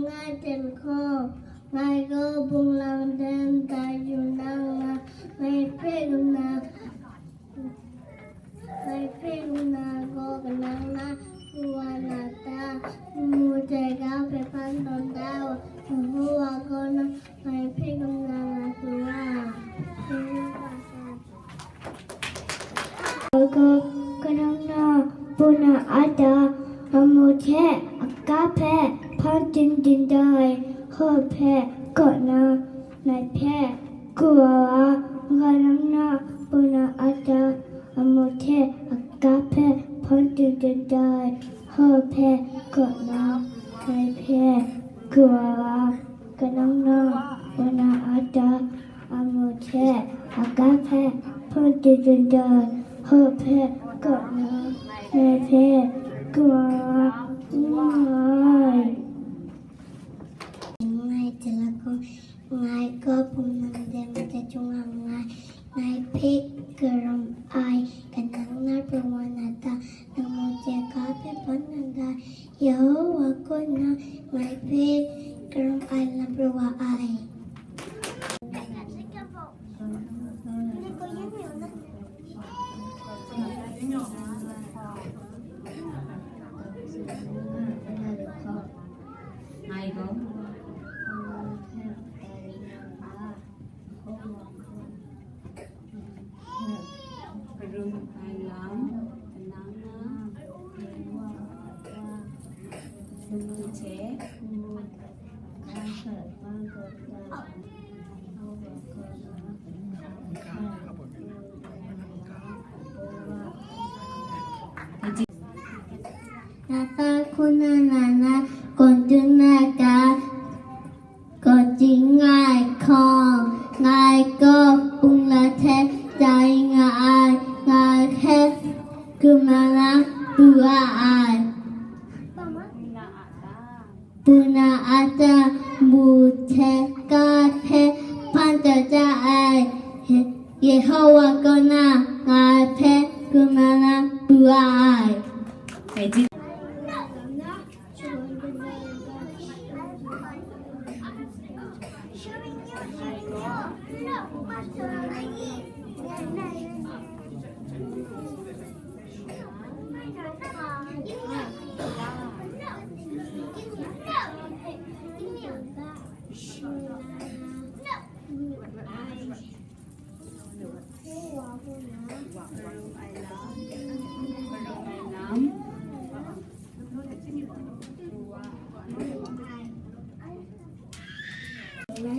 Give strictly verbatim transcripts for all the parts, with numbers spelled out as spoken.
Ngai ten hkaw, ngai gaw bunglang dem tai yu nang na, ngai hpe lu na, ngai hpe lu na gaw kanang na pru wa na ta, mu dai ga hpe hpan tawn da wa, Yehowa gaw na ngai hpe lu na nga pru wa. Gaw kanang na puna ada amu hte aga hpe hpan dun dun da ai, hkaw hpe kaw na ngai hpe kaw wa, kanang na puna ada amu hte aga hpe hpan dun dun da ai, hkaw hpe kaw na ngai hpe kaw wa. Kanang na, wa na a ta, amu hte, aga hpe, hpawt dun dun dai, hkaw hpe, kaw na, ngai hpe, kaw ai. Ngai hte la gaw, ngai gaw hpung nang de mate chyung nga nngai, ngai hpe karam ai, kanang na pru wa na ta, nang mu hte ga hpe hpan nang dai, Yehowa kaw na ngai hpe karam ai lam pru wa ai. Ngai gaw. Karum ai lam, kanang na, Yehowa a hte, Nata hkuna nana, kondun na ta, Kaw ting ngai hkawng, ngai gaw pung la hte tai nga ai, ngai hpe kumara pru wa ai. Puna a ta, mu hte ga hpe hpan taw da ai, Yehowa kaw na ngai hpe kumara pru wa ai.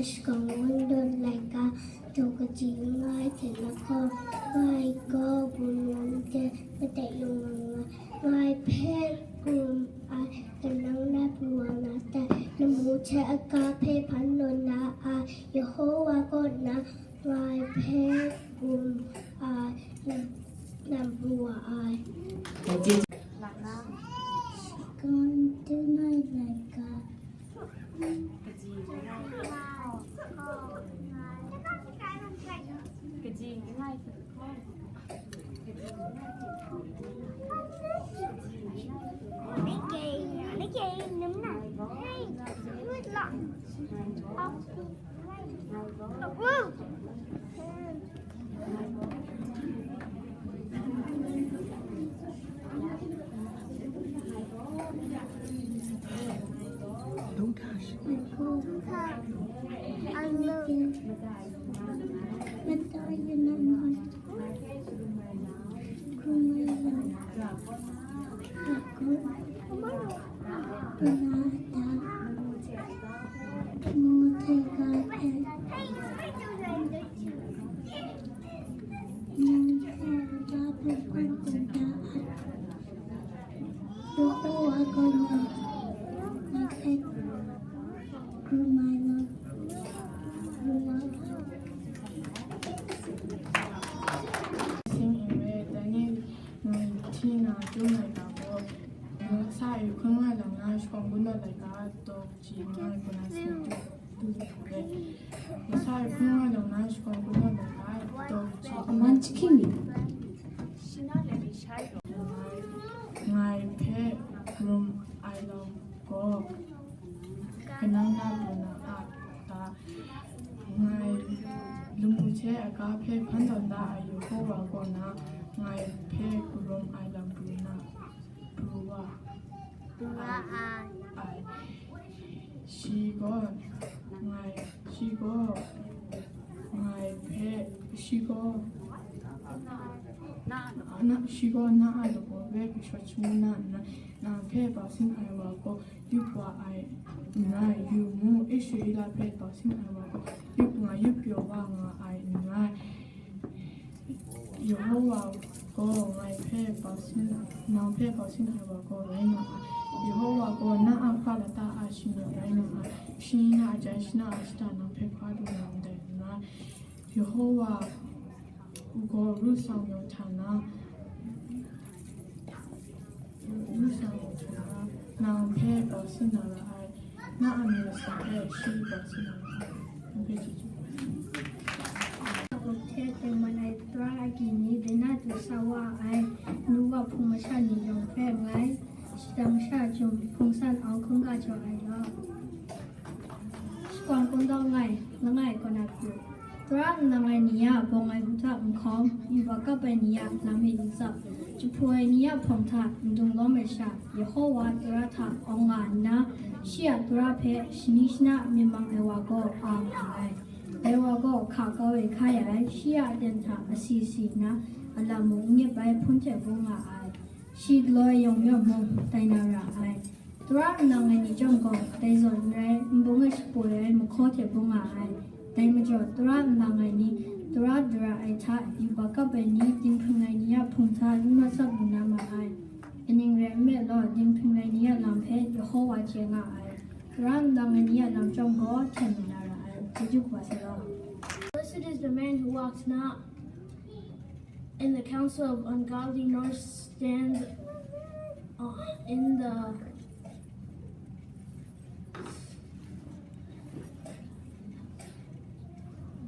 Shakawn Wundawn laika, daw kaji langai hte lahkawng, ngai gaw bungli lam de madat yung nga nngai, ngai hpe karum ai, kanang na pru wa na ta, lamu hte aga hpe hpan nawn na ai, Yehowa kaw na ngai hpe karum ai, lam pru wa ai. Shakawn Tenai laika. Don't touch. Singing re, dai ni, mm, Tina, Jung laika gaw, mm, sa e hkun ngai lang na, Shakawn Wundawn laika, daw kaji langai hkuna sing tu, tu re. Sa e hkun ngai lang na, Shakawn Wundawn laika, daw kaji. Aman chiki mi? Ngai hpe karum ai lam gaw. Nang na pru na a ta? Ngai lu mu hte aga hpe hpan tawn da ai Yehova gaw na ngai hpe karawm ai lam pru na pru wa pru wa ai. Shi gaw ngai, shi gaw ngai hpe, shi gaw na, shi gaw na a lagaw hpe kashawt shangun na nna, nang hpe bau sin ai wa gaw yup wa ai n rai. Yu mu, Israela hpe bau sin ai wa gaw yup nga, yup pyaw wa nga ai n rai. Yehova gaw ngai hpe bau sin, nang hpe bau sin ai wa gaw rai nga ai. Yehova gaw na a hpa lata a shinglet rai nga ai. Shani na a jan, shana a shata nang hpe hpa lu na ndai n rai. Yehova gaw ru sang yawng hta na, ru sang yawng hta na, nang hpe bau sin na ra ai, na amyu lasang hpe shi bau sin na ra ai, nang hpe chyeju bau sin na ra ai. Hte tengman ai tara agyi ni, dai na du sa wa ai, nu wa hpung masha ni yawng hpe ngai, shadang sha chyum hpung san awng hkungga jaw ai law. Shakawn kungdaw ngai, langai kaw na pru. Tara nlang ai ni a bawng ai hku hta nhkawm, yuba kap ai ni a lam e n tsap, jahpu ai ni a hpawng hta n dung lawm ai sha, Yehova tara hta awng nga nna, shi a tara hpe shani shana myit mang ai wa gaw a nga ai. Dai wa gaw hka kau e hkai ai, shi a aten hta asi si nna, a lam mung n yip ai hpun hte bung nga ai. Shi galaw ai yawng yawng mung, tai na ra ai. Tara nlang ai ni chyawm gaw, dai zawn n rai, nbung e shapoi ai mahkaw hte bung nga ai. Dai majaw, tara nlang ai ni, tara dara ai hta, yuba kap ai ni, dinghpring ai ni a hpung hta n rawt sap lu na ma ai. Kaning rai nme law, dinghpring ai ni a lam hpe Yehova chye nga ai. Tara nlang ai ni a lam chyawm gaw, hten lu na ra ai. Chyeju kaba sai law. Blessed is the man who walks not in the counsel of ungodly, nor stands uh, in the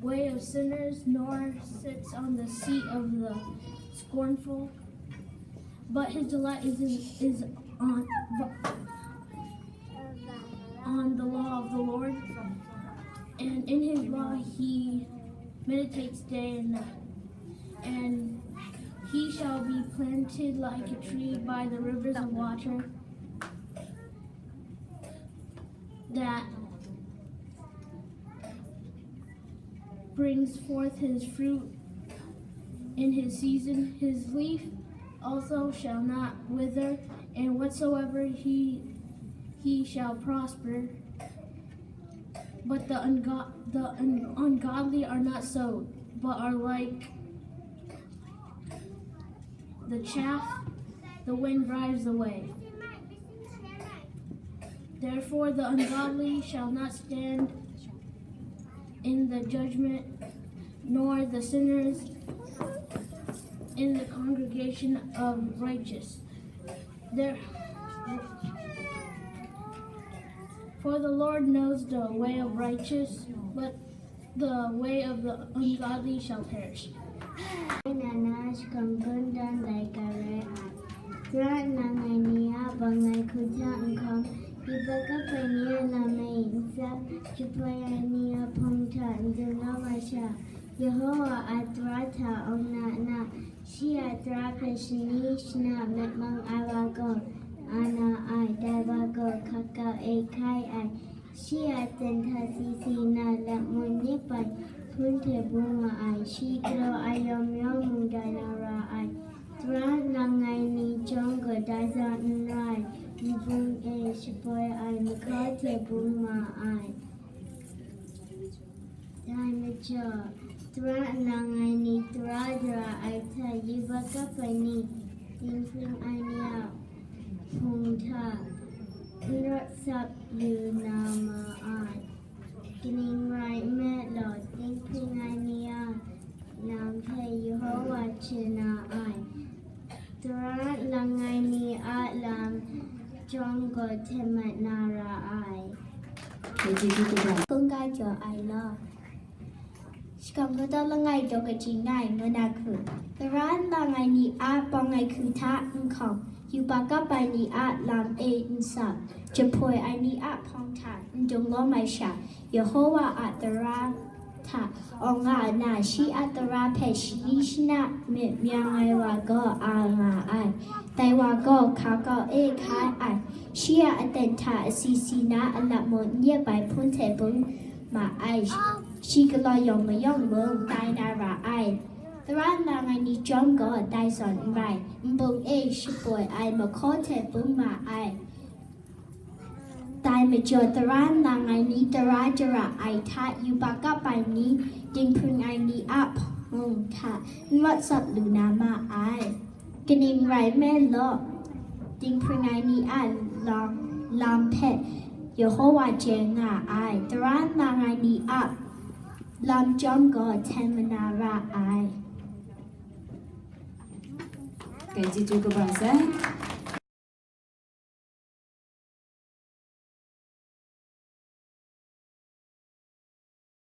way of sinners, nor sits on the seat of the scornful. But his delight is in, is on on the law of the Lord, and in his law he meditates day and night. And he shall be planted like a tree by the rivers of water that brings forth his fruit in his season. His leaf also shall not wither, and whatsoever he he shall prosper. But the ungo- the un- ungodly are not so, but are like the chaff the wind drives away. Therefore, the ungodly shall not stand in the judgment, nor the sinners in the congregation of righteous. There, for the Lord knows the way of righteous, but the way of the ungodly shall perish. Nana shakawn kungdaw laika rai ai. Tara nlang ai ni a bawng ai hku hta nhkawm, yuba kap ai ni a lam e n tsap, jahpu ai ni a hpawng hta n dung lawm ai sha, Yehova a tara hta awng na nna, shi a tara hpe shani shana myit mang ai wa gaw a na ai, dai wa gaw hka kau e hkai ai. Shi a aten hta si si nna lam mung n yip ai hpun hte bung wa ai, shi galaw ai yawng yawng mung tai na ra ai. Tara nlang ai ni chyawm gaw dai zawn n rai, nbung e shapoi ai mahkaw hte bung wa ai. Dai majaw, tara nlang ai ni tara dara ai hta yuba kap ai ni, dinghpring ai ni a hpung hta n rawt sap yu na ma ai. Kaning rai nme law, dinghpring ai ni a lam hpe Yehova chye na ai. Tara nlang ai ni a lam chyawm gaw hte mat na ra ai. Hkungga jaw ai law. Shakawn kungdaw langai daw kaji ngai ngu na hku, tara nlang ai ni a bawng ai hku hta nhkawm, Yubak kap ai ni a lam e n sap, jahpoi ai ni a hpawng hta n dung lawm ai sha, Yehowa a tara hta awng nga nna, shi a tara hpe shani shana myit myang ai wa gaw a nga ai. Dai wa gaw hka kau e hkai ai. Shi a aten hta asi si na a lap mung n yep ai hpun hte bung ma ai. Shi galaw yawng mayawng mung tai na ra ai. Tara n lang ai ni chyawm gaw dai zawn n rai, nbung e shapoi ai mahkaw hte bung ma ai. Dai majaw tara n lang ai ni tara jara ai hta, yubak kap ai ni, dinghpring ai ni a hpung hta n rawt tsap lu na ma ai. Kaning rai nme law, dinghpring ai ni a lam, lam hpe Yehowa chye nga ai. Tara n lang ai ni a lam chyawm gaw hten mana ra ai. ကဲ ကျေးဇူးတင်ပါစေ။